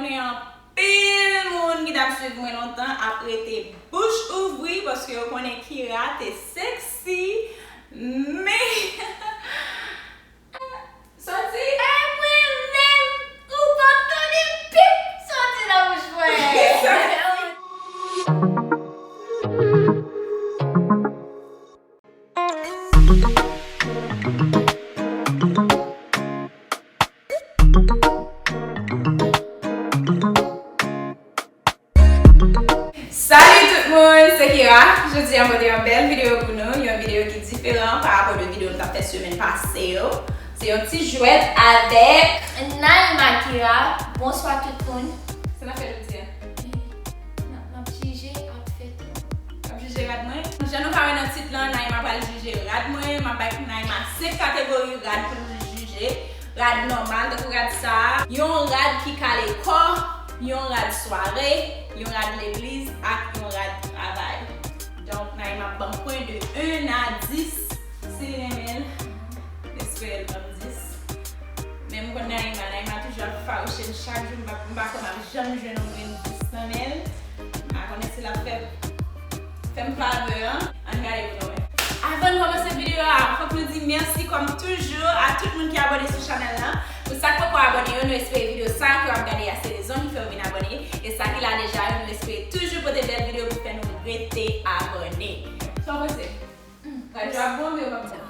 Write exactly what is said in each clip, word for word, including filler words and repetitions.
Gen anpil moun ki t ap swiv mwen lontan ap rete bouch ouvri paske yo konnen Kira te sexy, men soti. E mwen menm, ou p ap tande pip soti nan bouch mwen. Salut tout moun, se Kira. Jodi a m pote yon bèl videyo pou nou, yon videyo ki diferan pa rapò de videyo m t ap fè semèn pase yo. Se yon ti jwèt avèk Naima. Kira, bonswa tout moun. Sa n ap fè jodi a? N ap, n ap jije outfit. N ap jije rad mwen. Jan nou ka wè nan tit lan, Naima pral jije rad mwen. M ap bay Naima senk kategori rad pou l jije. Rad nòmal, tankou rad sa a. Yon rad ki kale kò, yon rad sware, yon rad legliz, ak yon rad travay. Donk, Naima ap ban m pwen de en a dis, si li renmen l. M espere l ban m dis. Men m konn Naima, Naima toujou ap fawouche m chak jou, m pa, m pa kwè m ap janm jwenn yon grenn dis nan men l. M pa konnen si l ap fè, fè m favè an. Ann gade pou nou wè. Avan n kòmanse videyo a, fòk nou di mèsi kòm toujou a tout moun ki abòne sou chanèl lan. Pou sa k poko abòne yo, nou espere videyo sa a ke w ap gade a se rezon ki fè w vin abòne. E sa ki la deja yo, nou espere toujou pote bèl videyo pou fè nou rete abòne. Sa w panse? Radyo ap bon oubyen w p ap bon?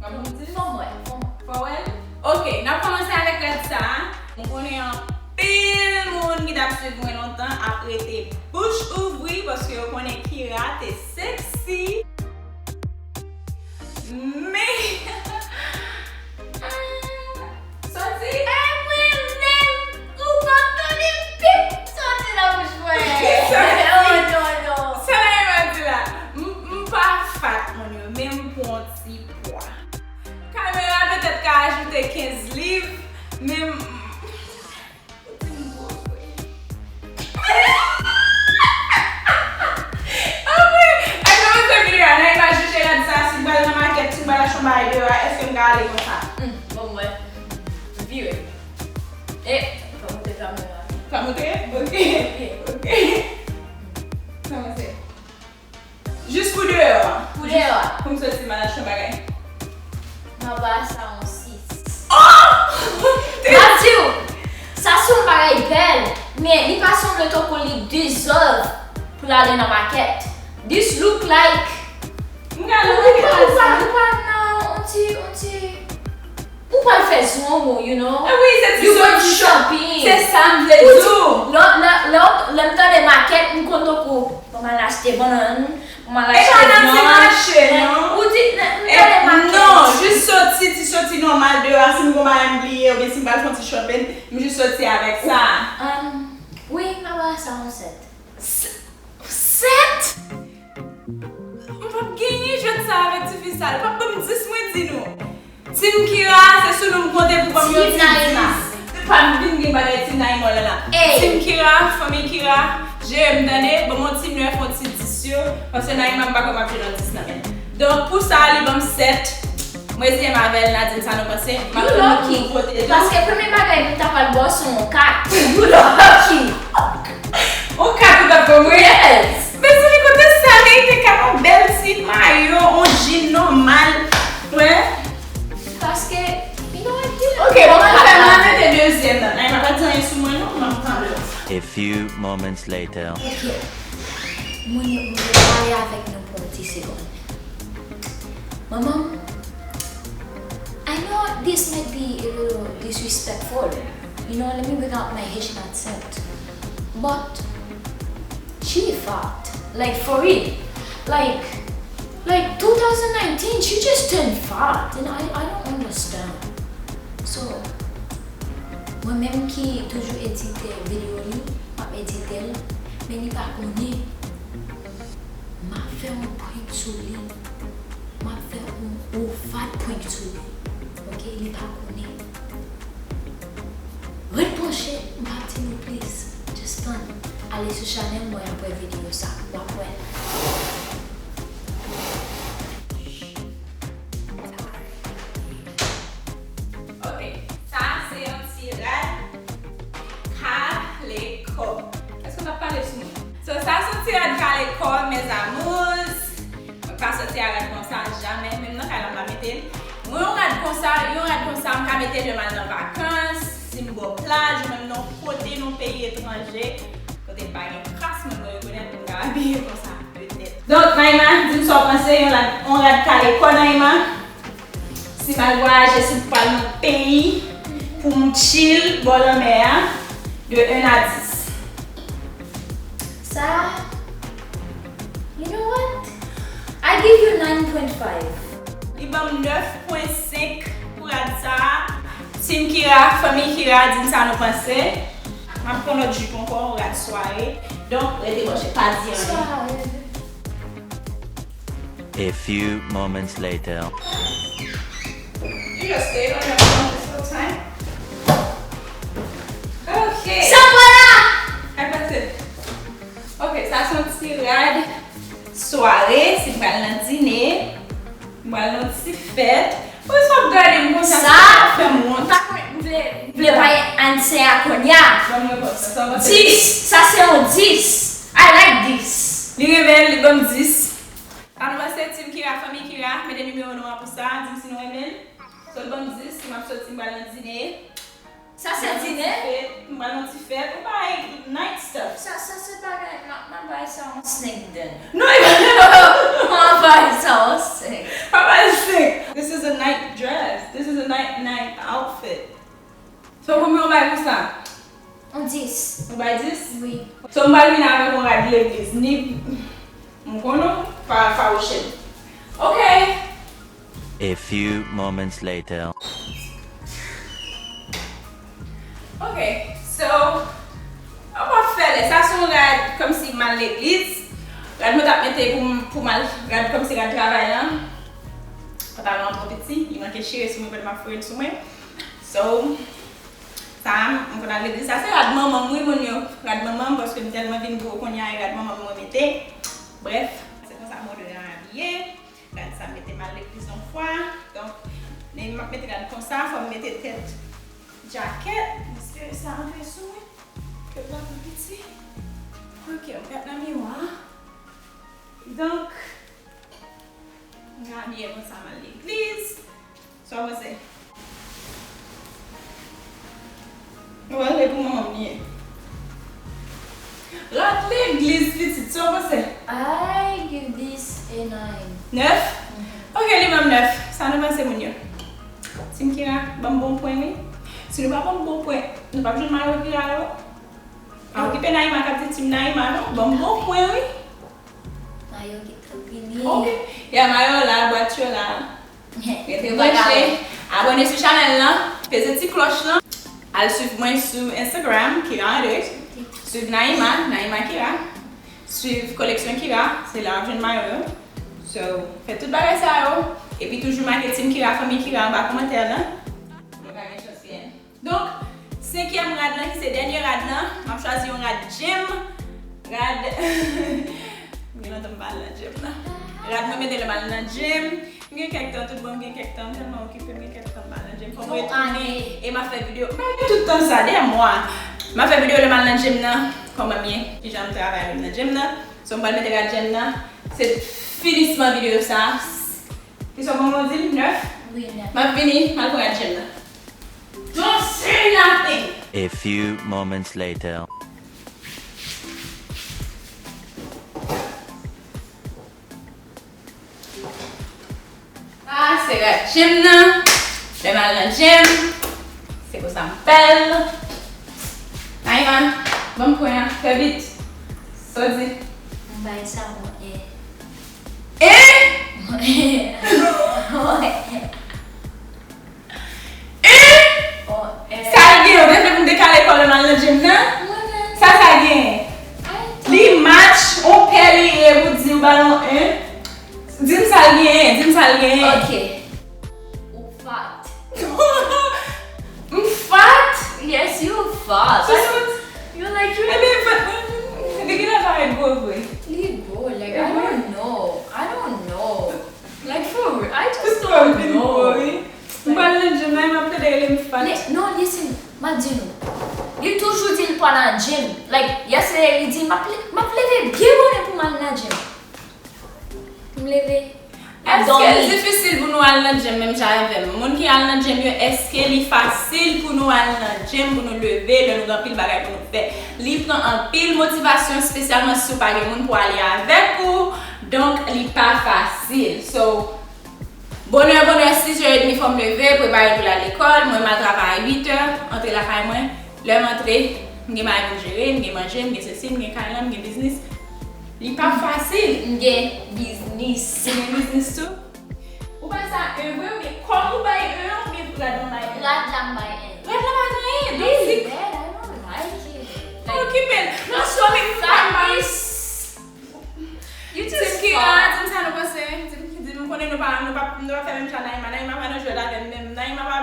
W ap bon di? Fò m wè, fò m wè. Fò w wè l? Ok, n ap kòmanse avèk rad sa a. M konnen anpil moun ki t ap swiv mwen lontan ap rete bouch ouvri paske yo konnen Kira te sexy. Men, ah, soti. E mwen menm, ou p ap tande pip soti nan bouch mwen. Kisa? Oh, non, non. Sa Naima di la? M, m pa fat moun yo, men m pran ti pwa. Kamera petèt ka ajoute kenz liv, men m, ou di m gwo vre. Apre, ann kòmanse videyo a, Naima jije rad sa, si m pral nan makèt, si m pral achte yon bagay deyò a, èske m ka ale konsa? Hmm, bon, mwen. Vire. E, fò monte kamera. Fò monte? Ok. Ok. Kòmanse. Jis pou deyò a. Pou deyò a. Pou m soti m al achte yon bagay. M ap ba sa yon sis. Oh! M ap di w, sa se yon bagay bèl, men li pa sanble tankou li deserve pou l ale nan makèt. This look like. M ka nan makèt la sa. Ou pa, ou pa, ou pa nan yon ti, yon ti Ou pral fè zonbo, you know. Ah wi, se ti soti shopping. Se sa m vle di w. Lè, lè, lè, lè m tande makèt, m konn tankou, bon, m al achte bannann, bon, m al achte vyann. E pa nan ti mache, non. Ou di, m tande makèt. Non, jis soti, ti soti nòmal deyò a, si m gon bagay m bliye, oubyen si m pral fè yon ti shopping, m jis soti avèk sa. Um, wi, m ap ba sa yon sèt. Sèt? M p ap genyen jwèt sa avèk tifi sa. Li p ap ban m dis, mwen di nou. Team Kira, se sou nou m konte pou ban m yon ti dis. Pa vin gen bagay Team Naima la la. Team Kira, fanmi Kira, jere m tande, ban m yon ti nèf, yon ti dis yo. Paske Naima, m pa kwè m ap jwe nan dis nan men l. Donk, pou sa, li ban m sèt. M reziyen m avè l, n a di m sa nou panse. M ap tann nou pou nou vote tou. Paske premye bagay m ta pral ba w se yon kat. You lucky. Yon kat ou t ap ban mwen? Yes. Mezanmi, kote sa merite kat? Yon bèl ti mayo, yon jean nòmal. Wè. Paske, you know what, you know. Ok, bon, m ap fè m mete dezyèm nan. Naima pa di anyen sou mwen non, m ap tande w. A few moments later. Ok. Mwen, mwen pale avèk nou pou yon ti segonn. Manman, I know this might be a little disrespectful. You know, let me bring out my Haitian accent. But she fat. Like, for real. Like, like, two thousand nineteen, she just turned fat. And I, I don't understand. So, mwen menm ki toujou edite videyo li, m ap edite l, men li pa konnen. M ap fè yon prank sou li. M ap fè yon gwo fat prank sou li. Ok, li pa konnen. Ret branche, m p ap di nou plis. Just tann. Ale sou chanèl mwen apre videyo sa. W ap wè l. Ok, Alkòl, mes amours. Mwen pa sòti a rad konsa, jamè. Menm nan kay la, m pa mete l. Mwen, yon rad konsa, yon rad konsa, m ka mete l lè m al nan vakans, si m bò plaj, ou menm nan yon kote, nan yon peyi etranje, kote pa gen kras moun mwen rekonèt, m ka abiye konsa, petèt. Donk, Naïma, di m sa w panse, yon rad, yon rad kale kò, Naïma. Si m al vwayaje, si m pral nan peyi pou m chill bò lanmè a, de un à dix. Sa, you know what? I give you nine point five. Li ban m nèf pwen senk pou rad sa a. Team Kira, fanmi Kira, di m sa nou panse. M ap pran lòt jip ankò, rad sware. Donk, rete branche, pa di anyen. Sware. A few moments later. You just stayed on your phone this whole time? Ok. Sa pa la! Sa k pase? Ok, sa se yon ti rad sware, si m pral nan dine, m pral nan ti fèt. Poukisa w ap gade m konsa? Sa fè m wont. M pa konn, m vle, m vle bay ansè a kounye a. Ban m repons la, sa w panse? Dis! Sa se yon dis! I like dis! Li renmen l, li ban m dis. Sa nou panse, Team Kira, fanmi Kira, mete nimewo nou an pou sa, di m si nou renmen l. So, l ban m dis, m ap soti, m pral nan dine. Sa se dine? M pral nan ti fèt, m pral nan ti fèt, m bay night stuff. Sa, sa se bagay, m ap, m ap bay sa yon senk den. Non, e pa. M ap bay sa yon senk. Pa bay senk. This is a night dress. This is a night, night outfit. So, konbyen w bay pou sa? Yon dis. Ou bay dis? Wi. So, m pral vin avèk yon rad legliz. Ni, m konnen w pa fawouche m. Ok. A few moments later. Ok, so, w ap fè lè. Sa se yon rad kòmsi m al legliz. Rad mwen t ap mete pou m, pou m al, rad kòmsi rad travay lan. Pantalon an twò piti, li manke chire sou mwen pandan m ap foure l sou mwen. So, sa a, m konn al legliz. Sa se rad manman m, wi, moun yo. Rad manman m, paske m tèlman vin gwo kounye a, e rad manman m mwen mete. Brèf, se konsa mwen dwe abiye. Rad sa mete m al legliz yon fwa. Donk, lè m ap mete rad konsa, fò m mete tèt djakèt. Paske sa antre sou mwen. Kèt la pi piti. Ok, m ap gad nan miwa. Donk, m abiye konsa, m al legliz. Sa w panse? Ou wè, se pou manman m li ye. Rad legliz, pitit, sa w panse? I give this a nine. Nèf? Mhm. Ok, li ban m nèf. Sa nou panse, moun yo? Team Kira, ban m bon pwen, wi. Si nou pa ban m bon pwen, nou p ap jwenn mayo Kira yo. Pa okipe Naïma k ap di Team Naïma, non. Ban m bon pwen, wi. Mayo ki trè vini. Ok. Ya, mayo la, bwat yo la. Rete branche. Abòne sou chanèl lan. Peze ti klòch lan. Al swiv mwen sou Instagram, Kira Andre. Swiv Naïma, Naïma Kira. Swiv koleksyon Kira, se la w ap jwenn mayo yo. So, fè tout bagay sa yo. Epi toujou make Team Kira, fanmi Kira anba kòmantè lan. Mwen pa gen chans gen. Donk, senkyèm rad lan, ki se dènye rad lan, m ap chwazi yon rad djèm. Rad, m gen lontan m pa al nan djèm nan. Rad mwen mete lè m al nan djèm. M gen kèk tan, tout bon, m gen kèk tan, m tèlman okipe, m gen kèk tan m pa al nan djèm. Fò m retounen e m ap fè videyo. M pa gen tout tan sa, de mwa. M ap fè videyo lè m al nan djèm nan, kòman m ye, kijan m travay lè m nan djèm nan. So, m pral mete rad djèm nan. Se finisman videyo sa. Ki sa w ban mwen di m? Nèf? Wi, nèf. M ap vini, m al pran rad djèm nan. Don't say nothing! A few moments later. Ah, se rad djèm nan. Lè m al nan djèm, se konsa m fè l. Naïma, ban m pwen an, fè vit. Sa w di? M bay sa yon e. E? E? Sa l gen, ou te vle pou m te kale kò lè m al nan djim nan? Sa sa gen? Li match, on pè li ye pou di ou ba l on en. Di m sa l genyen, di m sa l genyen. Ok. Ou fat. M fat? Yes, you fat. Sos fat. You like you. Ebyen, fat mwen, li genlè parèt gwo vre. Li gwo, like, I don't know. I don't know. Like, for real, I just don't know. M pral nan djim nan, m ap tande rele m fat. Li, Non, listen, m ap di nou. Li toujou di l pral nan gym. Like, yesterday, li di, "M ap le-, m ap leve byen bonè pou m al nan gym." M leve, m ap Èske l dòmi. Difisil pou nou al nan gym menm jan avè m? Moun ki al nan gym yo, èske li fasil pou nou al nan gym, pou nou leve, lè nou gen anpil bagay pou nou fè? Li pran anpil motivasyon, espesyalman si w pa gen moun pou ale avèk ou. Donk, li pa fasil. So, bonè, bonè, sis è edmi fò m leve, prepare pou l al lekòl. Mwen, m al travay a uit è, antre lakay mwen. Lè m antre, m gen bagay pou m jere, m gen manje, m gen sesi, m gen kay lan, m gen biznis. Li pa fasil. M gen biznis. Ou gen biznis tou? Ou bay sa en vre, oubyen kòm ou bay en an, oubyen rad lan bay en? Rad la m bay en. Rad lan pa gen anyen, donk si rad, I don't like it. Like, okipe l. Nan sou men m pa bay. You just Team Kira, di m sa nou panse. Di m, di m, m konnen nou pa, nou pa, nou pa fè menm jan Naima. Naima pa nan jwèt avè m menm. Naima pa,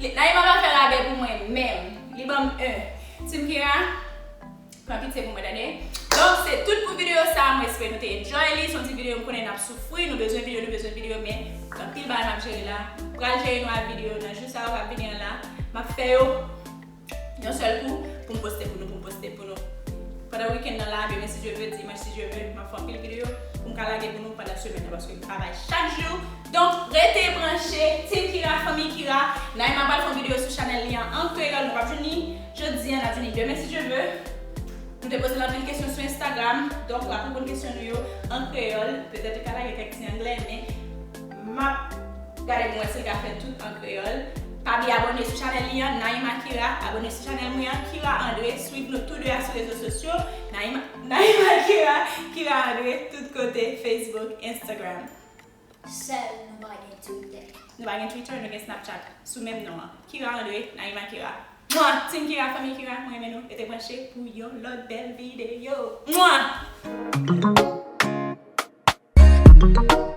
Naima pa fè rabè pou mwen menm. Li ban m en. Team Kira, pran pitye pou mwen, tande. Donk, se tout pou videyo sa. Mwen espere nou te enjoy li. Se yon ti videyo m konnen n ap soufri. Nou bezwen videyo, nou bezwen videyo, men anpil bagay m ap jere la. Pral jere nou ak videyo nan jou sa yo k ap vini an la. M ap fè yo yon sèl kou pou m poste pou nou, pou m poste pou nou. Pandan wikenn nan la, demen si Dye vle, dimanch si Dye vle, m ap fè anpil videyo pou m ka lage pou nou pandan semèn nan, paske m travay chak jou. Donk, rete branche, Team Kira, fanmi Kira. Naima pral fè yon videyo sou chanèl li an, an kreyòl, nou p ap jwenn li jodi a, n ap jwenn li demen si Dye vle. Nou te poze l anpil kesyon sou Instagram, donk l ap reponn kesyon nou yo an kreyòl. Petèt li ka lage kèk ti anglè, men m ap gade pou m wè si l ka fè tout an kreyòl. Pa bliye abòne sou chanèl li an, Naima Kira. Abòne sou chanèl mwen an, Kira André. Swiv nou tou de a sou rezo sosyo. Naima, Naima Kira, Kira André, tout kote, Facebook, Instagram. Sèl nou pa gen Twitter. Nou pa gen Twitter, nou gen Snapchat. Sou menm non an. Kira André, Naima Kira. Mwa! Team Kira, fanmi Kira, mwen renmen nou. Rete branche pou yon lòt bèl videyo. Mwa!